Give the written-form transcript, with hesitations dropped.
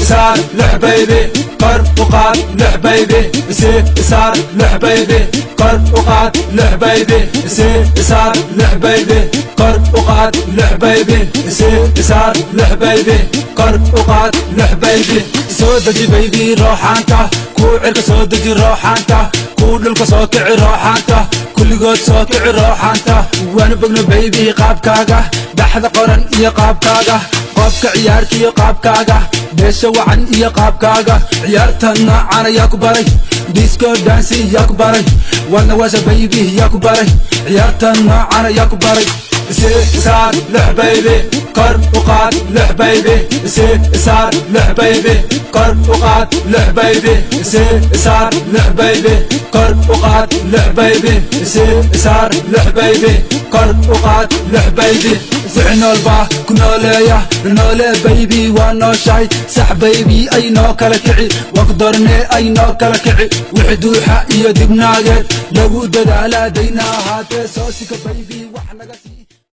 Isaar lix baby, kor u qaad lix baby. Isii isaar lix baby, kor u qaad lix baby. Isii isaar lix baby, kor u qaad lix baby. Isii isaar lix baby, kor u qaad lix baby. Soo deji baby rooxaanta, kuu cirka soo deji rooxaanta, kuu dhulka soo kici rooxaanta, kulligood soo kici rooxaanta. Waanu bogno baby qaabkaaga, dhaxda qoran iyo qaabkaaga, qoobka ciyaarta iyo qaabkaaga, dheesha wacan iyo qaabkaaga. Ciyaarta noocan ayaa ku baray, disco dance yaa ku baray, wadna waasha baby yaa ku baray. Ciyaarta noocan ayaa ku baray. Isii isaar lix baby, kor u qaad lix baby. Isii isaar lix baby, kor u qaad lix baby. Isii isaar lix baby, kor u qaad lix baby. Isii isaar lix baby, kor u qaad lix baby. Wixii nool baa ku nooleeya, noole baby waa nooshahay. Sax baby, ay noo kala kici, waa ku doornee, ay noo kala kici. Wixii duuxa iyo dibnaageed lagu dadaalaa dayna ahaatee, soo sika baby wax naga.